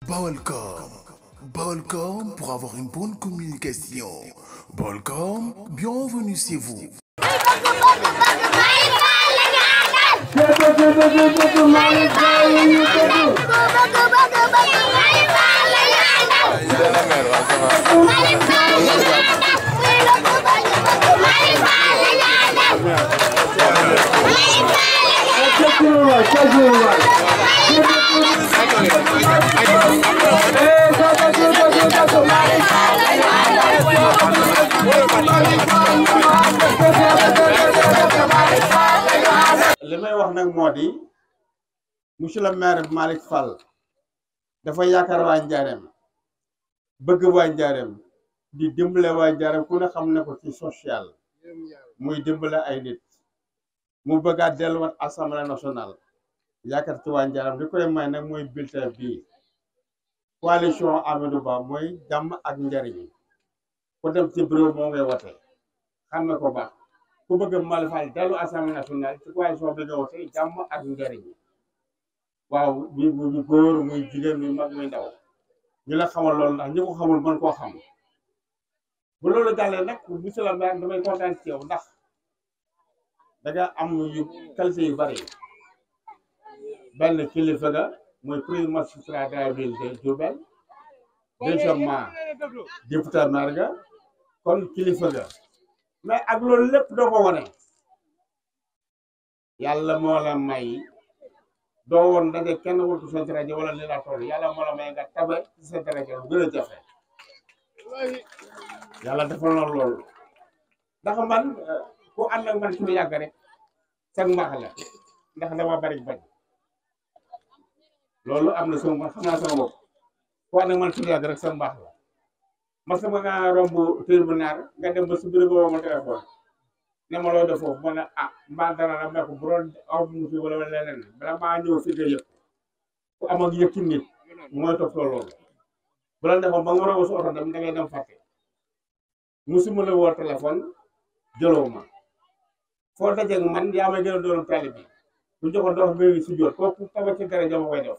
Balcom. Balcom pour avoir une bonne communication. Balcom, bienvenue chez vous. li may wax nag moo di monsieur le maire Malick Fall dafa yaakaar waa Njaareem bëgg waa Njaareem di dimbale waa Njaareem ku ne xam ne ko ci social muy dimbale ay nit mu bëggaat delluwaat assemblée nationale yaakaar ci waa Njaareem li koy may nag mooy bulletin bii coalition Amadou Ba mooy jàmm ak njariñ ku dem ci bureau moo ngay wote xam na ko baax ku bëgg Malick Fall dellu assemblée nationale ci coalition bi nga wote jàmm ak njariñ waaw muy góor muy jigéen muy mag muy ndaw ñu la xamal loolu ndax ñi ko xamul mën koo xam bu loolu jàllee nag monsieur le maire damay kontaan ci yow ndax danga am yu qualité yu bari benn kilifa ga mooy premier magistrat de la ville de Diourbel deuxièmement député maire ga kon kilifa ga mais ak loolu lépp doo ko wone yàlla moo la may doo woon daje kenn wutu sa daraja wala li la toll yàlla moo la may nga tabe ci sa daraja lu gën a jafe yàlla defal na loolu ndax man ku ànd ak man ci lu yàgg rek sag mbaax la ndax dama bari bañ loolu am na sama xam naa sama bopp ku ànd ak man ci lu yàgg rek sag mbaax la mas ma nga romb tribunal nga dem ba si bureau boobu ma téléphone ne ma loo def foofu ma ne mbaa dara la ma ko bu doon aw mu fi wala leneen bala maa ñëw fi nga yëg ku am ak yëg ci nit mooy toppatoo loolu bu la defoon ba nga romb si oto dem da ngay dem fàtte musuma la woo téléphone jëloo ma foo dajeeg man yaa may gën a doon tali bi bu joxoon dox bi si jot kooku tawa ci dara jama koy def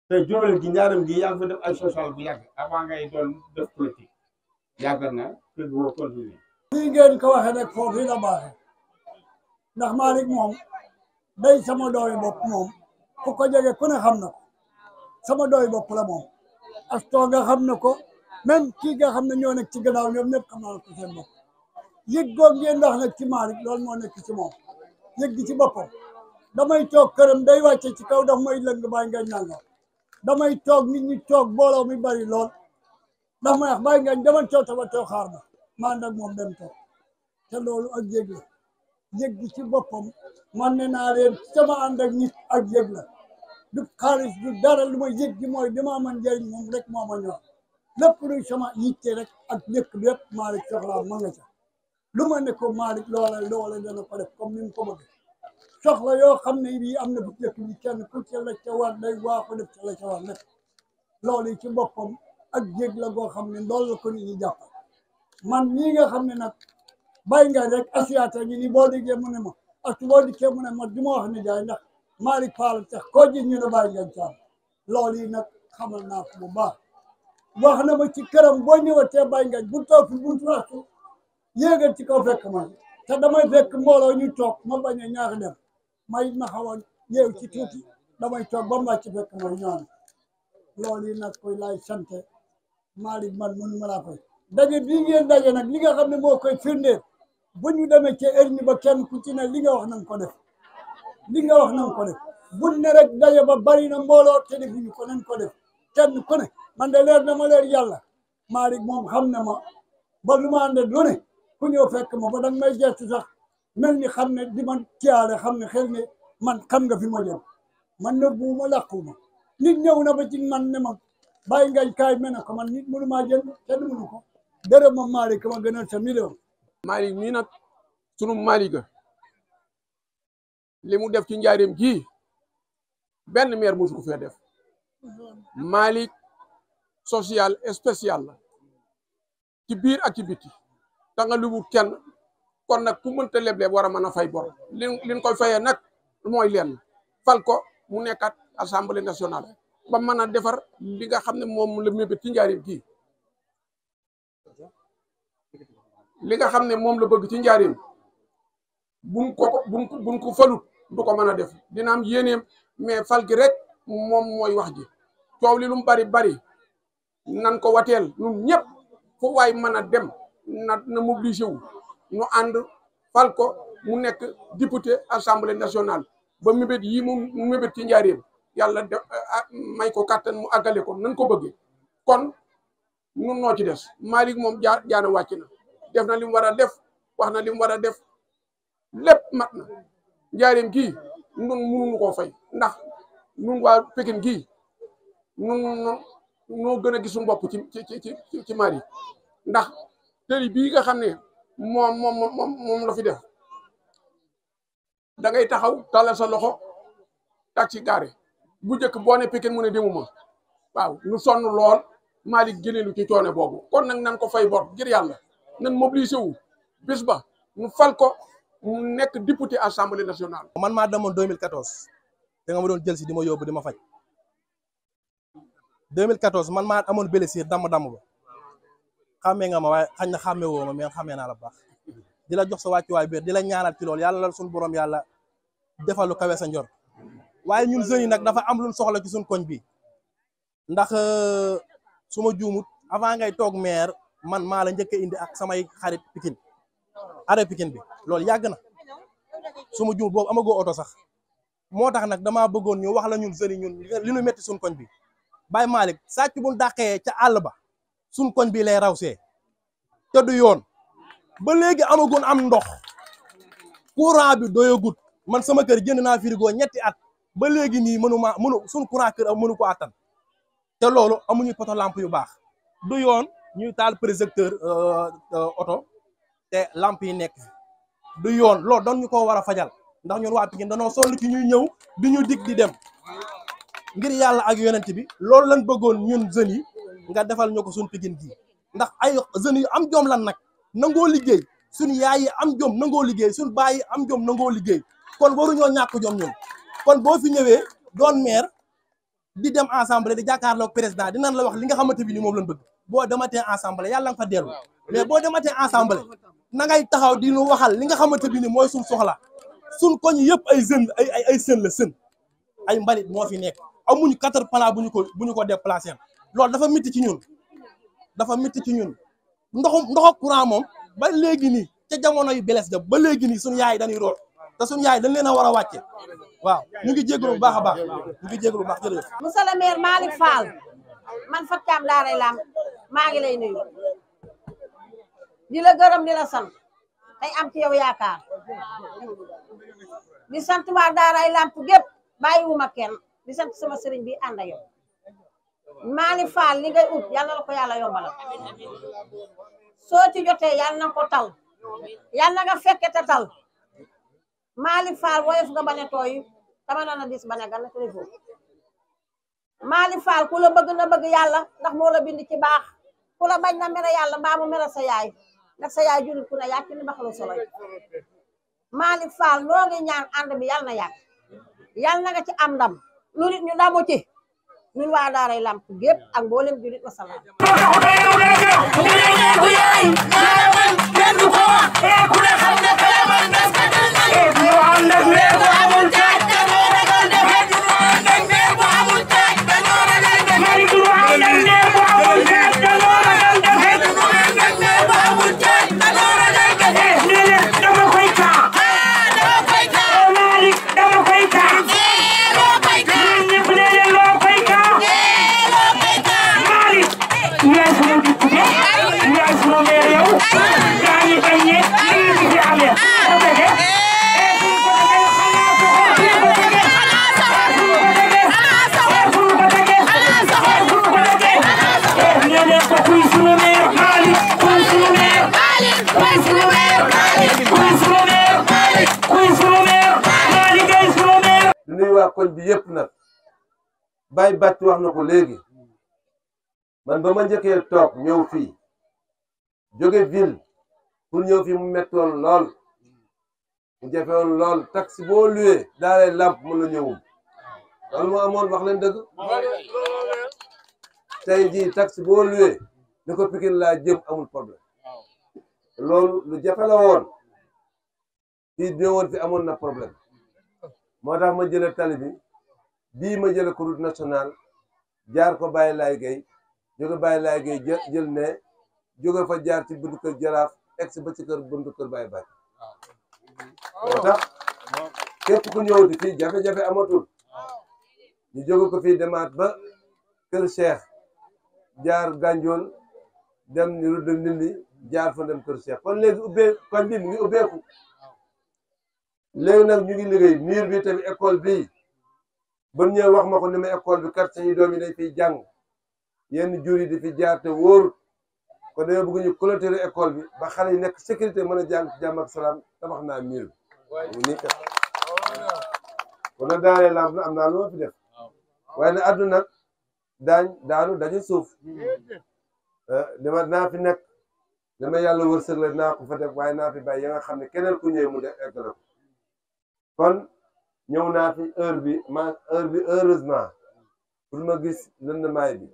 te Diourbel gi ñaaram gi yaa ngi fa def ay social bu yàgg avant ngay doon def politique yàgg na kër boo continuer lii ngeen ko waxee rek foofu la baaxee ndax Malick moom day sama doomi bopp moom ku ko jege ku ne xam na ko sama doomi bopp la moom Astor nga xam na ko même kii nga xam ne ñoo nekk ci gannaaw ñoom ñëpp xam naa ko seen bopp yëg goog ngeen wax nag ci Malick loolu moo nekk ci moom yëg gi ci boppam damay toog këram day wàcce ci kaw daf may lëng bàyyi ngañ nanga damay toog nit ñi toog booloo mi bari lool ndax may wax bàyyi ngañ demal toog taba toog xaar ma man nag moom dem toog te loolu ak yëg la yëg gi ci boppam man ne naa leen sama ànd ak nit ak yëg la du xaalis du dara lu ma yëg gi mooy dama man njëriñ moom rek moo ma ñor lépp luy sama yitte rek ak dëkk bi yëpp Malick soxlaa ma nga ca lu ma ne ko Malick loola dana ko def comme ni mu ko bëgg soxla yoo xam ne bii am na bu dëkk bi kenn ku ci la ca war day waa ko def ca la ca war lépp loolu ci boppam ak yëg la goo xam ne loolu la ko nit ñi jàpp man ñii nga xam ne nag bàyyi nga rek asiata ñi ni boo diggee mu ne ma ak boo dikkee mu ne ma du ma wax ni jaay ndax Malick Fall sax koo gis ñu ne bàyyi nga caam loolu yi nag xamal naa ko bu baax wax na ma ci këram boo ñëwatee bàyyi nga bu toog fi buntu waxtu yéegal ci kaw fekk ma te damay fekk mbooloo ñu toog ma bañ a ñaax dem may ma xaw a yeew ci tuuti damay toog ba mu wàcc fekk ma ñaan loolu yi nag koy laay sante Malick man mënu ma laa koy daje bii ngeen daje nag li nga xam ne moo koy firndeel bu ñu demee ci erni ba kenn ku ci ne li nga wax nañ ko def li nga wax nañ ko def buñ ne rek daje ba bari na mbooloo te defuñu ko nañ ko def kenn ku ne man de leer na ma leer yàlla Malick moom xam ne ma ba lu ma ànd lu ne ku ñëw fekk ma ba danga may gestu sax mel ni xam ne di man tiyaale xam ne xel ne man xam nga fi ma jëm man nëbbuuma làquuma nit ñëw na ba ci man ne ma bàyyi ngañ kaay mel ne ko man nit mënu maa jënd kenn mënu ko dërëm ma Malick ma gënal sa million Malick mii nag sunu Malick li mu def ci njaareem gi benn maire musu ko fee def Malick social spécial la ci biir ak ci biti da nga lu kenn kon nag ku mënta leble war a mën a fay bor liñ koy fayee nag mooy leen fal ko mu nekkat assemblée nationale ba mën a defar li nga xam ne moom la mébét ci njaareem gii li nga xam ne moom la bëgg ci njaareem buñ ko falut du ko mën a def dina am yéeneem mais fal gi rek moom mooy wax ji coow li lu mu bari nan ko wateel ñun ñëpp fu waay mën a dem na mobilisé wu ñu ànd fal ko mu nekk député assemblée nationale ba mébét yi mu mébét ci njaareem yàlla def may ko kàttan mu àggale ko nan ko bëggee kon nun noo ci des Malick moom jaana wàcc na def na li mu war a def wax na li mu war a def lépp mat na njaareem gii nun mënuñu koo fay ndax nun waa Pikine gii nun noo gën a gis suñu bopp ci Malick ndax tëri bii nga xam ne moom la fi def da ngay taxaw talal sa loxo taxi gaare bu njëkk boo ne Pikine mu ne demuma waaw nu sonn lool Malick génneelu ci coone boobu kon nag nan ko fay bor ngir yàlla nan mobilisé wu bis ba nu fal ko mu nekk député assemblée nationale. man maa demoon 2014 da nga ma doon jël si di ma yóbbu di ma faj 2014 man maa amoon blessure damm ba xàmmee nga ma waaye xañ na xàmmee woo ma mais xàmmee naa la baax di la jox sa wàccuwaay biir di la ñaanal ci loolu yàlla la suñu borom yàlla defal lu kawe sa njor waaye ñun jeunes yi nag dafa am lu soxla ci suñu koñ bi ndax su ma juumut avant ngay toog maire man maa la njëkk a indi ak samay xarit Pikine arrêt Pikine bi loolu yàgg na su ma juumut boobu amagoo oto sax moo tax nag damaa bëggoon ñu wax la ñun jeunes yi ñun li ñu métti suñu koñ bi Baye Malick sàcc bu ñu dàqee ca àll ba suñu koñ bi lay rawsee te du yoon ba léegi amagoon am ndox courant bi doyagut man sama kër jënd naa frigo ñetti at ba léegi nii mënu suñu courant kër am mënu ko attan te loolu amuñu poto lampe yu baax du yoon ñuy taal projecteur oto te lampe yi nekk du yoon loolu doon ñu ko war a fajal ndax ñun waa Pikine danoo sonn ci ñuy ñëw di ñu dig di dem ngir yàlla ak yonent bi loolu lañ bëggoon ñun jeunes yi nga defal ñu ko suñu Pikine gi ndax ay jeunes yu am jom lan nag nangoo liggéey suñu yaay yi am jom nangoo liggéey suñu baay yi am jom nangoo liggéey kon waruñoo ñàkk jom ñun kon boo fi ñëwee doon maire di dem assemblée di jàkkaarloog président dinañ la wax li nga xamante bi ni moom lañ bëgg boo dematee assemblée yàlla nga fa dellu mais boo dematee assemblée na ngay taxaw di ñu waxal li nga xamante bi ni mooy suñ soxla suñ koñ yëpp ay jeunes ay sën la sën ay mbalit moo fi nekk amuñu 4 plan bu ñu ko déplacé loolu dafa métti ci ñun ndoxu courant moom ba léegi nii ca jamono yu beles ga ba léegi nii suñu yaay dañuy root te suñu yaay dañ leen a war a wàcce waaw ñu ngi jégalu bu baax a baax jërëjëf. monsieur le maire Malick Fall man Fatou Thiam Daaray Lamp maa ngi lay nuyu di la gërëm di la sant tey am ci yow yaakaar di sant waa Daaray Lamp gépp bàyyiwuma kenn di sant sama sëriñ bi ànd ak yow Malick Fall li ngay ut yàlla na ko yàlla yombalal soo ci jotee yàlla na ko tal yàlla na nga fekke te tal Malick Fall woyof nga bañ a tooy dama na dis bañ a gan téléphone Malick Fall ku la bëgg na bëgg yàlla ndax moo la bind ci baax ku la bañ na mere yàlla mbaa mu mere sa yaay ndax sa yaay julit ku ne yàcc ni baxalu soloy Malick Fall noo ngi ñaan ànd bi yàlla na yàgg yàlla na nga ci am ndam lu nit ñu ndamu ci ñun waa Daaray Lamp gépp ak mboolem julit wasalaam waa koñ bi yëpp nag Baye Bàcc wax na ko léegi man ba ma njëkkee toog ñëw fii jóge ville pour ñëw fii mu mettoon lool mu jafewoon lool taxi boo luwee Daaray Lamp mën la ñëwum loolu moo amoon wax leen dëgg tey jii taxi boo luwee ni ko Pikine laa jëm amul problème loolu lu jafe la woon fii ñëwoon fi amoon na problème moo tax ma jëlee tali bi bii ma jëlee ko route nationale jaar ko Baye Laye Gueye jóge Baye Laye Gueye jël ne jóge fa jaar ci buntu kër Jaraaf egsi ba ci kër buntu kër Baye Baye moo tax képp ku ñëwati fii jafe-jafe amatul ñu jóge ko fii demaat ba kër Cheikh jaar Gandiol dem ni route de Ndindi jaar fa dem kër Cheikh kon léegi koñ bi mu ngi ubbeeku léegi nag ñu ngi liggéey miir bi tamit école bii ba ñëw wax ma ko ni ma école bi kat sañu doom yi dañ fiy jàng yenn jur yi di fi jaar te wóor kon dañoo bëgg ñu clôturer école bi ba xale yi nekk sécurité mën a jàng ci jàmm ak salaam tabax naa miir bi nii kat kon nag daanee lamp na am naa lu ma fi def waaye nag àdduna nag daanu dañu suuf dama naa fi nekk dama yàlla wërsëg la naa ko fa def waaye naa fi bàyyi ya nga xam ne keneen ku ñëw mu def eggale ko kon ñëw naa fi heure bi heureusement pour ma gis lëndamaay bi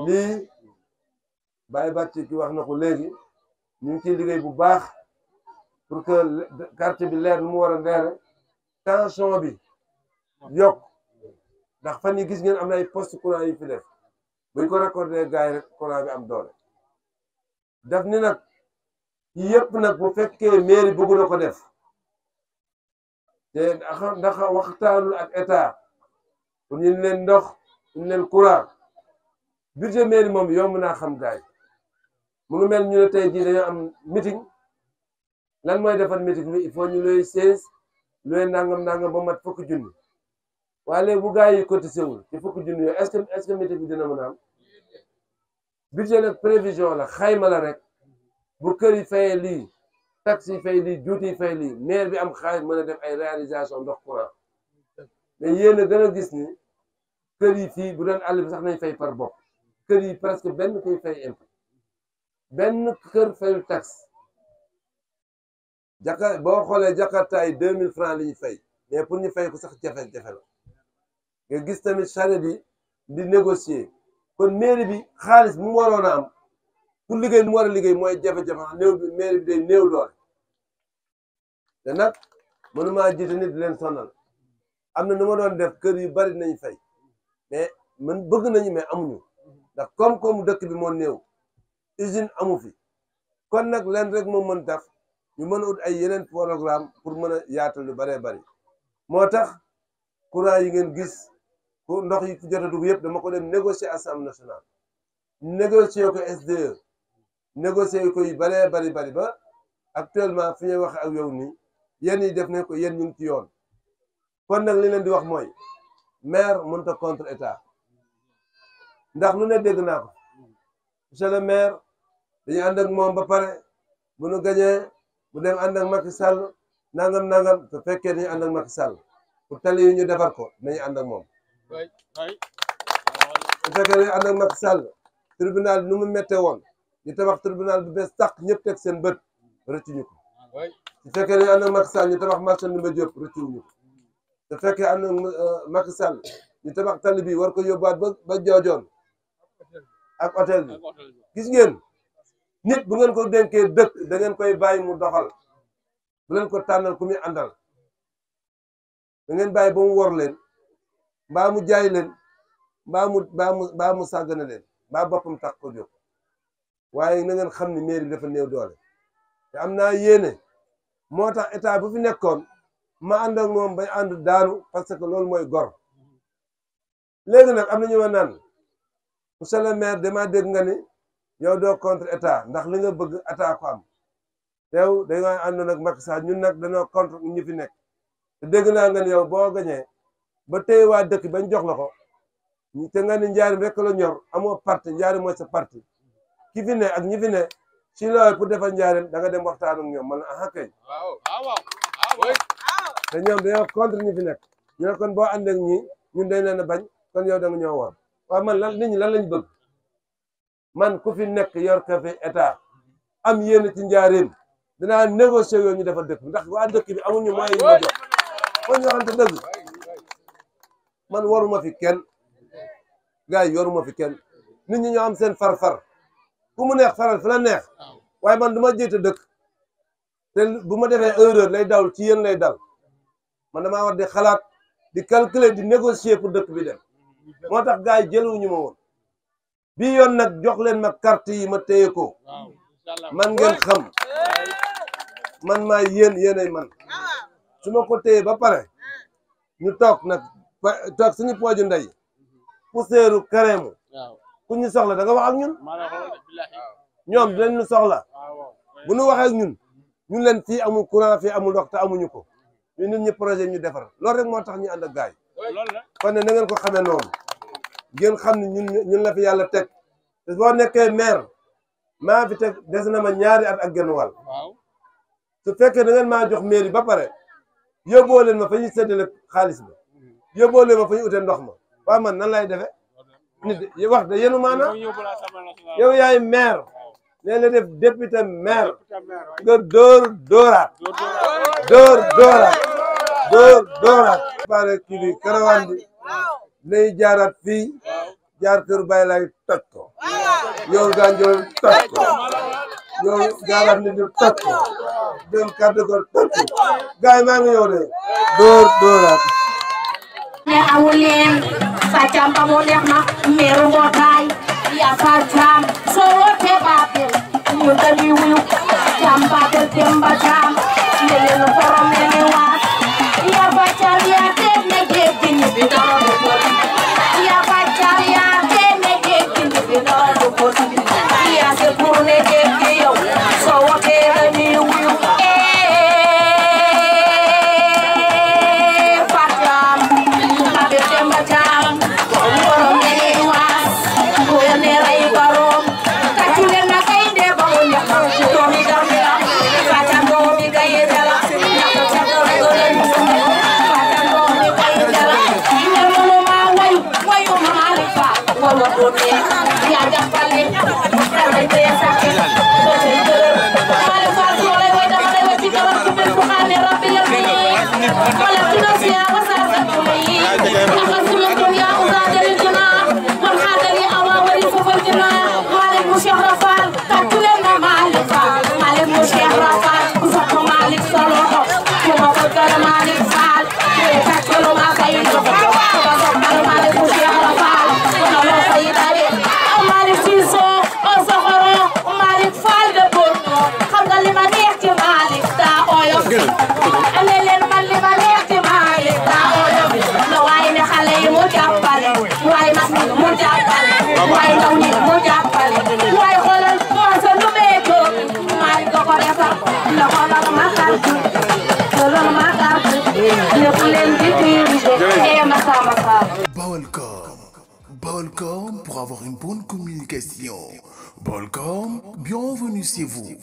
lii Baye Bàcc ki wax na ko léegi ñu ngi ciy liggéey bu baax pour que quartier bi leer nu mu war a leere tension bi yokk ndax fan yi gis ngeen am na ay poste courant yi fi def buñ ko raccordé gars yi rek courant bi am doole daf ni nag yëpp nag bu fekkee mairie bëgg na ko def te ndax waxtaanul ak état pour ñu leen ndox ñu leen courant budget mairie moom yomb naa xam gars yi mu ngi mel ñu ne tey jii dañoo am meeting lan mooy defar meeting bi il faut ñu looy 16 looy nangam ba mat fukki junni waaye léegi bu gars yi cotisé wul ci fukki junni yooyu est-ce que meeting bi dina mën a am budget nag prévision la xayma la rek bu kër yi fayee lii taxes yi fay lii juuti yi fay lii maire bi am xaalis mën a def ay réalisation ndox courant mais yéen a gën a gis ni kër yi fii bu doon àll bi sax nañ fay par bopp kër yi presque benn koy fay impôt benn kër fayul taxe boo xoolee jakarta yi 2000 francs li ñu fay mais pour ñu fay ko sax jafe-jafe la nga gis tamit charrette yi di négocier kon mairie bi xaalis bu mu waroon a am pour liggéey lu mu war a liggéey mooy jafe-jafe néew bi mairie bi day néew doole te nag mënumaa jiite nit di leen sonal am na nu ma doon def kër yu bari nañ fay mais man bëgg nañu mais amuñu ndax koom-koomu dëkk bi moo néew usine amu fi kon nag leen rek moo mën tax ñu mën a ut ay yeneen programme pour mën a yaatal lu baree bari moo tax courant yi ngeen gis ku ndox yi fi jot a dugg yëpp dama ko dem négocier assemblée nationale négocier ko SDE négocier ko yu baree bari ba actuellement fi ñuy wax ak yow nii yéen yi def ne ko yéen ñu ngi ci yoon kon nag li leen di wax mooy maire mënut a contre état ndax lu ne dégg naa ko monsieur le maire dañuy ànd ak moom ba pare bu nu gañee bu dem ànd ak Macky Sall nangam te fekkee dañuy ànd ak Macky Sall pour tali yi ñu defar ko nañu ànd ak moom bu fekkee dañuy ànd ak Macky Sall tribunal bi nu mu méttee woon ñu tabax tribunal bu bees tàq ñëpp teg seen bët rëccuñu ko su fekkee dañuy ànd ak Macky Sall ñu tabax marché Ndoumbé Diop rëccuñu ko su fekkee ànd ak Macky Sall ñu tabax tali bi war ko yóbbuwaat ba joojoon ak hôtel bi gis ngeen nit bu ngeen ko dénkee dëkk da ngeen koy bàyyi mu doxal bu leen ko tànnal ku muy àndal da ngeen bàyyi ba mu wor leen mbaa mu jaay leen mbaa mu sàggane leen mbaa boppam tax ko jóg waaye na ngeen xam ne mairie bi dafa néew doole te am naa yéene moo tax état bu fi nekkoon ma ànd ak moom bay ànd daanu parce que loolu mooy gor léegi nag am na ñu ma naan monsieur le maire dama dégg nga ni yow doo contre état ndax li nga bëgg état ko am teew dañoo àndoon ak Macky Sall ñun nag dañoo contre ñu fi nekk te dégg naa nga ni yow boo gañee ba tey waa dëkk bañ jox la ko te nga ni Njaaréem rek la ñor amoo parti Njaaréem mooy sa parti ki fi ne ak ñi fi ne si loolu pour defal Njaaréem da nga dem waxtaan ak ñoom man la ah kay te ñoom dañoo contre ñi fi nekk ñu ne kon boo ànd ak ñi ñun dañ leen a bañ kon yow da nga ñoo war waaw man lan nit ñi lan lañ bëgg man ku fi nekk yor ka fi état am yéen ci Njaaréem dinaa négocier yooyu ñu defal dëkk bi ndax waa dëkk bi amuñu moyen yu ma jox kon ñu waxante dëgg man waruma fi kenn gars yi yoruma fi kenn nit ñi ñoo am seen far-far ku mu neex faral fi la neex waaye man du ma jiite dëkk te bu ma defee erreur lay dawul ci yéen lay dal man damaa war di xalaat di calculer di négocier pour dëkk bi dem moo tax gars yi jëluñu ma woon bii yoon nag jox leen ma carte yi ma téye ko man ngeen xam man maa yéenay man su ma ko téye ba pare ñu toog nag toog suñu pooju ndey poussière kareemu ku ñu soxla da nga wax ak ñun ñoom dinañ ñu soxla bu ñu waxee ak ñun leen fii amul courant fii amul ndox te amuñu ko ñu nit ñi projet ñu defar loolu rek moo tax ñu ànd ak gaay kon ne na ngeen ko xamee noonu ngeen xam ne ñun la fi yàlla teg te boo nekkee maire maa fi teg des na ma ñaari at ak genn wàll su fekkee da ngeen maa jox mairie ba pare yóbboo leen ma fa ñuy séddale xaalis ba yóbboo leen ma fa ñuy utee ndox ma waaw man nan lay defee nit wax de yenu maanaam yow yaay maire nee la def député maire nga dóoraat pare kii bi karawaan bi nay jaaraat fii jaar kër Baye Laay toj ko yow Gandiol toj ko yow jaaraat nit ñi toj ko dem kàddu ko toj ko gars yi maa ngi ñëw de dóoraat ne awul leen sàccam ba mu neex na meeru mbootaay yaa sàccam soo wootee baatel ñu dañuy wuyu jam baatel demba jam ne leen forom ne ni waat yaa bàccal yaa teet ne géej gi ñu bi dara du ko yaa bàccal yaa teet ne géej gi ñu bi dara du ko yaa se pour ne géej gi yow soo wootee dañuy wuyu Balcom pour avoir une bonne communication. Balcom, bienvenue chez vous.